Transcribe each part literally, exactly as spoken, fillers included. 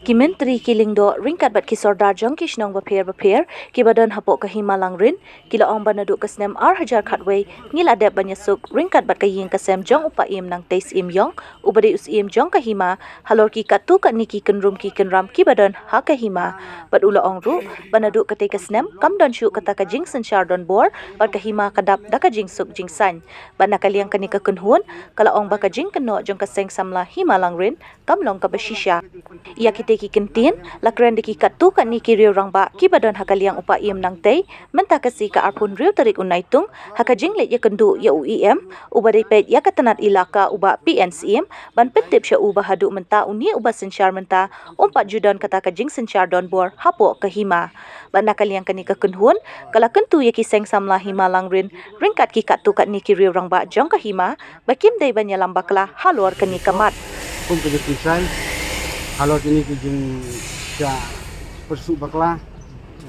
Ki myntri, ki lyngdoh ryngkat bad ki sordar jong ki shnong bapher bapher kiba don hapoh ka Hima Langrin ki la ong ba naduh ka snem ar hajar khatwei ngi la dep ban ïasuk ryngkat bad ka ïing ka sem jong u Paiem Nangtei Syiem Ïong uba dei u Syiem jong ka Hima halor ki katto katne ki kynrum ki kynram kiba don ha ka Hima. Bad u la ong ruh ba naduh katei ka snem kam don shuh kata ka jingsynshar donbor bad ka Hima ka dap da ka jingsuk jingsaiñ. Bad na ka liang kane ka kynhun ka la ong ba ka jingkynnoh jong ka Seng Samla Hima Langrin kam long kaba shisha. Ïa kitei ki kyntien la kren da ki katto katne ki riew rangbah kiba don ha ka liang u Paiem Nangtei mynta ka sngi ka arphew hynriew tarik u Naitung ha ka jingleit ïakynduh ïa u EM uba dei peit ïa ka tnat elaka u Bah P N Syiem ban pyntip sha u ba haduh mynta une uba synshar mynta um pat ju don kata ka jingsynshar donbor hapoh ka Hima. Bad na ka liang kane ka kynhun ka la kyntu ïa ki Seng Samla Hima Langrin ryngkat ki katto katne ki riew rangbah jong ka Hima ba kim dei ban ïalam bakla halor kane ka mat. Kum ka jingpynshai halor kine ki jingshah pyrsuh bakla,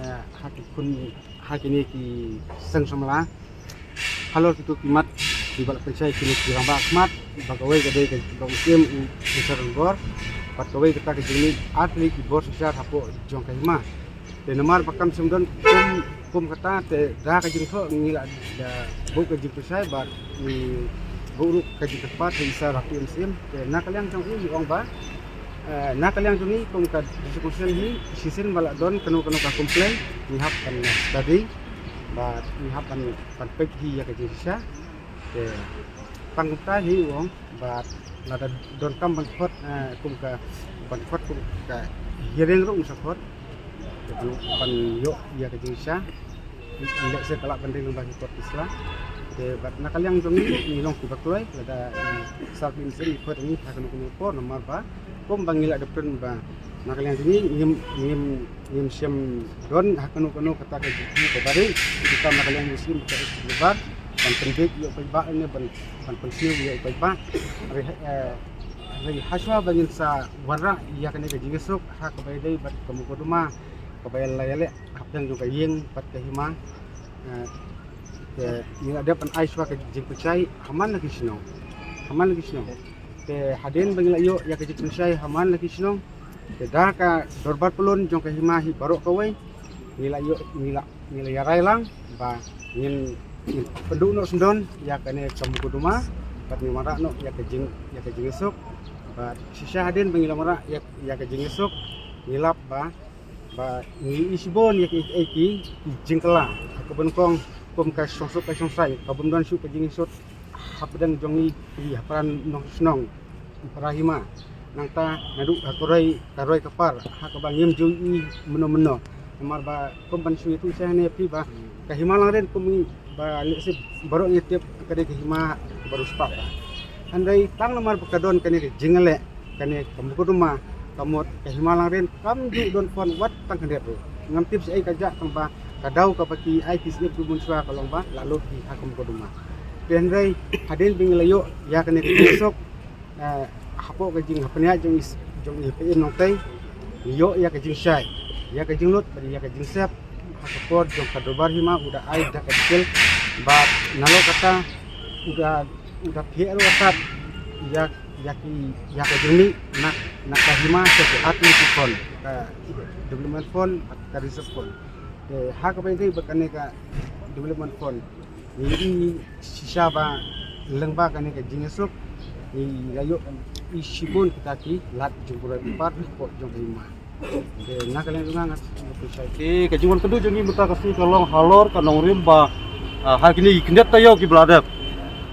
eh, ha ki khun, ha kine ki Seng Samla halor kito ki mat kiba la pynshai kine ki rangbah khmat, ba kawei ka dei ka ba u Syiem u synshar donbor bad kawei kata ka jingmih ar tylli ki bor synshar hapoh jong ka Hima. Te namar ba kam shym don kum, kum kata te da ka jingthoh ngi la da buh ka jingpynshai bad ngi buh ruh ka jingkyrpad ha i Sir P N Syiem. Te na ka liang jong i ong ba, eh, na ka liang jong i kum ka district council hi shisien ba la don kano kano ka complain ngi hap ban study bad ngi hap ban, ban peit hi ïa ka jingshisha. Te tang kumta hi u ong bad lada donkam ban khot, eh, kum ka ban khot kum ka hearing ruh ngi sa khot. Te ban, ban ïoh ïa ka jingshisha. Lehse ka lah ban dei lyngba ki court ki sla. Te bad na ka liang jong ngi ngi long kiba kloi lada, eh, Sir P N Syiem i khot ngi ha kano kano ka por namar ba kum ba ngi la dep kren ba na ka liang jong ngi ngim, ngim, ngim shym don ha kano kano kata ka jingkyrkhu kaba dei. Kita na ka liang jong ngi shim ka jingkyrkhu ban pynbeit ïa u paidbah ne ban, ban pynsniew ïa u paidbah. Hynrei, eh, hynrei hashwa ba ngin sa wanrah ïa kane ka jingïasuk ha kaba ïadei bad ka mukotduma kaba ïa la ïaleh hapdeng jong ka ïing bad ka Hima. Eh, te ngi la dep ban ai shuwa ka jingpynshai ha man la ki shnong. Ha man la ki shnong. Te hadien ba ngi la ïoh ïa ka jingpynshai ha man la ki shnong, te da ka dorbar pyllun jong ka Hima hi baroh kawei ngi la ïoh, ngi la, ngi la ïarai lang ba ngin, ngin pynduh noh sngewdon ïa kane ka mukotduma bad ngin wanrah noh ïa ka jing, ïa ka jingïasuk. Bad shisha hadien ba ngi la wanrah ïa, ïa ka jingïasuk ngi lap ba ba ngi ïohi shibun ïa ki, ïa ki jingkylla ha kaba nyngkong kum ka shongsuk ka shongsaiñ ka bym don shuh ka jingïasuk hapdeng jong ngi ki hapdeng nong shnong para Hima. Nangta naduh ha ka roi, ka roi ka par ha kaba ngim ju ïohi mynno mynno. Namar ba kum ban shu ïathuh sha ne phi ba ka Hima Langrin kum ngi ba lehse baroh ngi tip ka dei ka hima ba riewspah. Hynrei tang namar ba ka don kane ka jingïaleh kane ka mukotduma ka mut ka Hima Langrin kam ju don phone wat tang khyndiat ruh. Ngam tip shaei ka jaka tang ba ka daw kaba ki ai ki sngewthuh mynshuwa ka long ba la lut ki ha ka mukotduma. Te hynrei hadien ba ngi la ïoh ïa kane ka jingsuk, eh, hapoh ka jinghapniah jong i, jong i Paiem Nongtei, ngi ïoh ïa ka jingshai, ïa ka jinglut bad ïa ka jingsep ha ka por jong ka dorbar hima u da ai da ka detail bad nalor kata u da, u da pynïaid ruh kat ïa, ïa ki, ïa ka jingmih na, na ka hima sha ki ar tylli ki fund, ka development fund bad ka reserve fund. Te ha kaba ïadei bad kane ka development fund ngi ïohi shisha ba lyngba kane ka jingïasuk ngi la ïohi shibun kita ki lad jingburai pynpar hapoh jong ka hima. Te na ka liang jong nga nga pynshai. Te ka jingwan kynduh jong ngi mynta ka sngi ka long halor ka nongrim ba, ah, ha kine ki khyndiat taïew kiba la dep,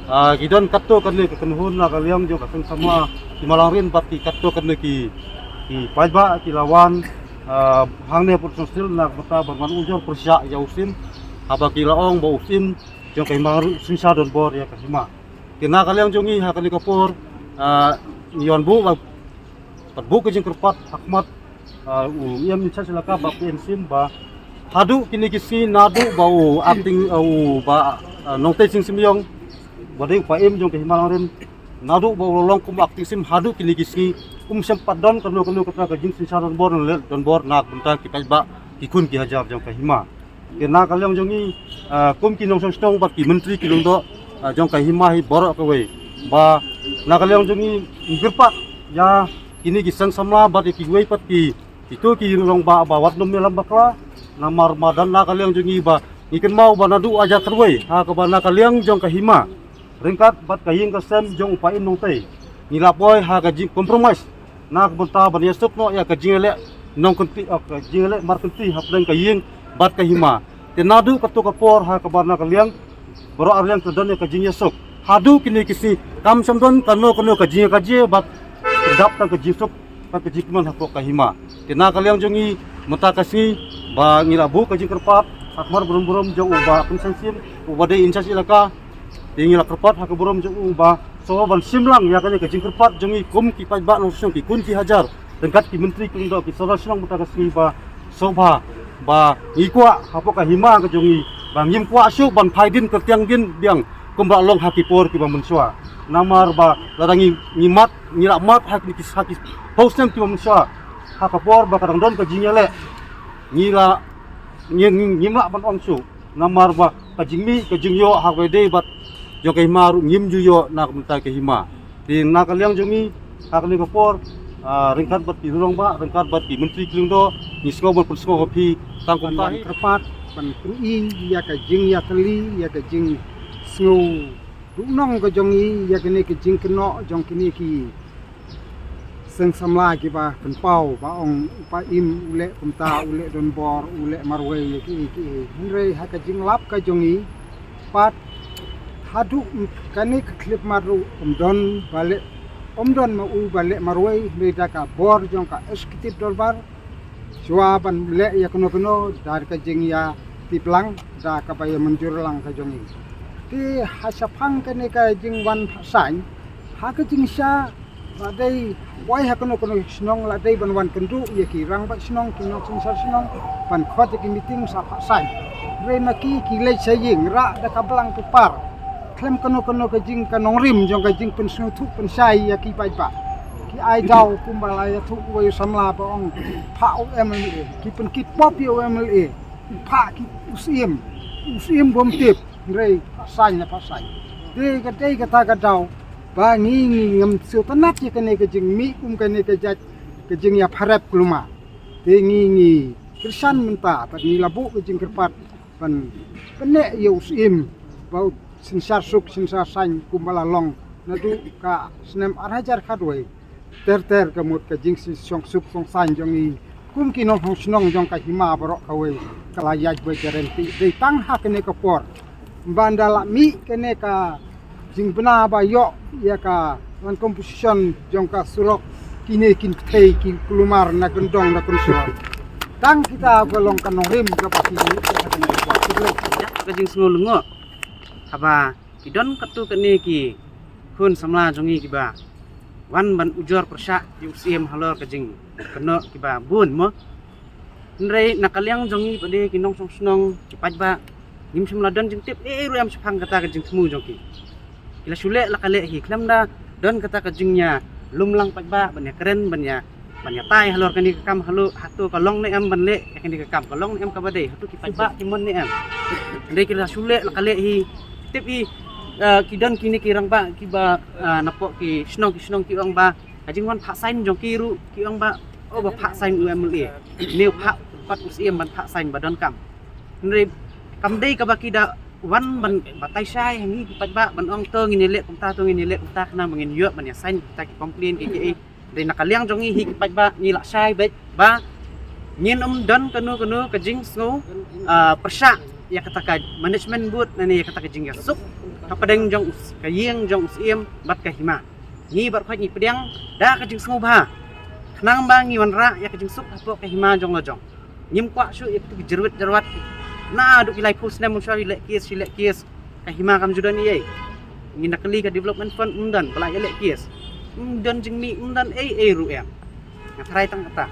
ah, ki don katto katne ka kynhun na ka liang jong ka Seng Samla Hima Langrin bad ki katto katne ki, ki paidbah ki la wan, ah, hangne Port Songstill na ka bynta ban wan ujor pyrshah ïa u Syiem haba ki la ong ba u Syiem jong ka hima ruh u synshar donbor ïa ka hima. Te na ka liang jong ngi ha kane ka por, ah, ngi wan buh ba, ban buh ka jingkyrpad ha khmat, ah, u Em in charge elaka Bah Paiem Syiem ba haduh kine ki sngi naduh ba u acting, ah, u Bah, ah, Nongtei Sing Syiem Ïong ba dei u Paiem jong ka Hima Langrin, naduh ba u la long kum acting Syiem haduh kine ki sngi um shym pat don kano kano kata ka jingsynshar donbor ne leh donbor na ka bynta ki paidbah ki khun ki hajar jong ka hima. Te na ka liang jong ngi, ah, kum ki nongshong shnong bad ki myntri ki lyngdoh, ah, jong ka hima hi baroh kawei ba na ka liang jong ngi ngi kyrpad ïa Kine ki seng samla bad ïa kiwei pat ki, kito ki rangbah ba wat nym ïalam bakla. Namar ba na ka liang jong ngi ba ngi kynmaw ba naduh ar hajar khatwei ha kaba na ka liang jong ka hima ryngkat bad ka ïing ka sem jong u Paiem Nongtei, ngi la poi ha ka jing compromise na ka bynta ban ïasuk noh ïa ka jingïaleh nongkynti, ka jingïaleh markynti hapdeng ka ïing bad ka hima. Te naduh kato ka por ha kaba na ka liang baroh ar liang ka don ïa ka jingïasuk. Haduh kine ki sngi kam shym don kano kano ka jingïakajia bad ka dap tang ka jingsuk bad ka jingkmen hapoh ka hima. Te na ka liang jong ngi mynta ka sngi ba ngi la buh ka jingkyrpad ha khmat burom burom jong u Bah Pynshai Syiem uba dei in-charge elaka. Te ngi la kyrpad ha ka burom jong u ba sngewbha ban shim lang ïa kane ka jingkyrpad jong ngi kum ki paidbah nongshong ki khun ki hajar ryngkat ki myntri ki lyngdoh ki sordar shnong mynta ka sngi ba sngewbha ba ngi kwah hapoh ka hima ka jong ngi ba ngim kwah shuh ban phai dien kyrtiang dien biang kumba long ha ki por kiba mynshuwa. Namar ba lada ngi, ngi mad, ngi la mad ha ki, ha ki phew snem kiba mynshuwa ha ka por ba ka dang don ka jingïaleh, ngi la, ngi, ngi, ngim lah ban ong shuh. Namar ba ka jingmih ka jingïoh ha kaba ïadei bad jong ka hima ruh ngim ju ïoh na ka bynta ka hima. Te na ka liang jong ngi ha kane ka por, ah, ryngkat bad ki rangbah, ryngkat bad ki myntri ki lyngdoh, ngi sngew ban pynsngew ha phi tang kumta hi. Kyrpad ban pyni ïa ka jingïatylli, ïa ka jingsngew duhnong ka jong ngi ïa kane ka jingkynnoh jong kine ki seng samla kiba pynpaw ba ong u Paiem u leh kumta, u leh donbor, u leh marwei ïa kiei kiei. Hynrei ha ka jinglap ka jong ngi pat haduh kane ka khyllipmat ruh ym don ba leh, ym don ma u ba leh marwei, hynrei da ka bor jong ka executive dorbar shuwa ban leh ïa kano kano da ka jingïatiplang da kaba ïa mynjur lang ka jong ngi. Te ha shaphang kane ka jingwan phah saiñ ha ka jingshisha, la dei wai ha kano kano shnong la dei ban wan kynduh ïa ki rangbah shnong, ki nongsynshar shnong, ban khot ïa ki meeting sa phah saiñ. Hynrei ma ki, ki leit sha ïing rah da ka blank paper khlem kano kano ka jing, ka nongrim jong ka jingpynsngewthuh pynshai ïa ki paidbah. Ki ai daw kumba la ïathuh uwei u samla ba ong phah u M L A, ki pynkit pop ïa u M L A, phah ki u Syiem, u Syiem bym tip, hynrei phah saiñ la phah saiñ. Dei ka, dei kata ka daw ba ngi, ngi ngam sngewtynnat ïa kane ka jingmih kum kane ka jait ka jingïapharep kulmar. Te ngi, ngi kyrshan mynta bad ngi la buh ka jingkyrpad ban pynneh ïa u Syiem ba u synshar suk synshar saiñ kumba la long naduh ka snem ar hajar khatwei. Ter ter ka mut ka jingsngewsuk suk sngewsaiñ jong ngi kum ki nongshong shnong jong ka hima baroh kawei ka la ïaid beit ka rem. Te dei tang ha kane ka por ban da la mih kane ka jingbna ba ïoh ïa ka land composition jong ka surok, kine kin pynthei ki kulmar na kyndong na kynsurok. Tang kita ka long ka nongrim kaba ki ïoh ïa kane ka por. Ka jingsngew lyngngoh haba ki don katto katne ki khun samla jong ngi kiba wan ban ujor pyrshah ïa u Syiem halor ka jingkynnoh kiba bun mo. Hynrei na ka liang jong ngi pat de ki nongshong shnong ki paidbah, ngim shym la don jingtip ei ei ruh em shaphang kata ka jingthmu jong ki. Ki la shu leh la ka leh hi khlem da don kata ka jingïalumlang paidbah ban ïakren, ban ïa, ban ïatai halor kane ka kam, halor hato ka long ne em ban leh ïa kane ka kam, ka long ne em kaba dei, hato ki paidbah ki mon ne em. Hynrei ki la shu leh la ka leh hi. Tip hi, ah, ki don kine ki rangbah kiba, ah, napoh ki shnong ki shnong ki ong ba ka jingwan phah saiñ jong ki ruh ki ong ba, oh, ba phah saiñ u M L A, ne u phah pat u Syiem ban phah saiñ ba donkam. Hynrei kam dei kaba ki da wan ban batai shai ha ngi ki paidbah ban ong to ngin ïaleh kumta, to ngin ïaleh kumta, khnang ba ngin ïoh ban ïasaiñ kita ki complain ki ki. Hynrei na ka liang jong ngi hi ki paidbah ngi lah shai beit ba ngin ym don kano kano ka jingsngew, ah, pyrshah ïa kata ka management board ne ïa kata ka jingïasuk hapdeng jong u s-, ka ïing jong u Syiem bad ka hima. Ngi baroh khoit ngi pdiang da ka jingsngewbha khnang ba ngi wanrah ïa ka jingsuk hapoh ka hima jong la jong. Ngim kwah shuh ïa kito ki jyrwit jyrwat. Naduh ki laiphew snem mynshuwa, leh case, leh case, ka hima kam ju don ei ei. Ngi na kali ka development fund ym don ba la ïaleh case. Ym don jingmih, ym don ei ei ruh em. Nga tharai tang kata.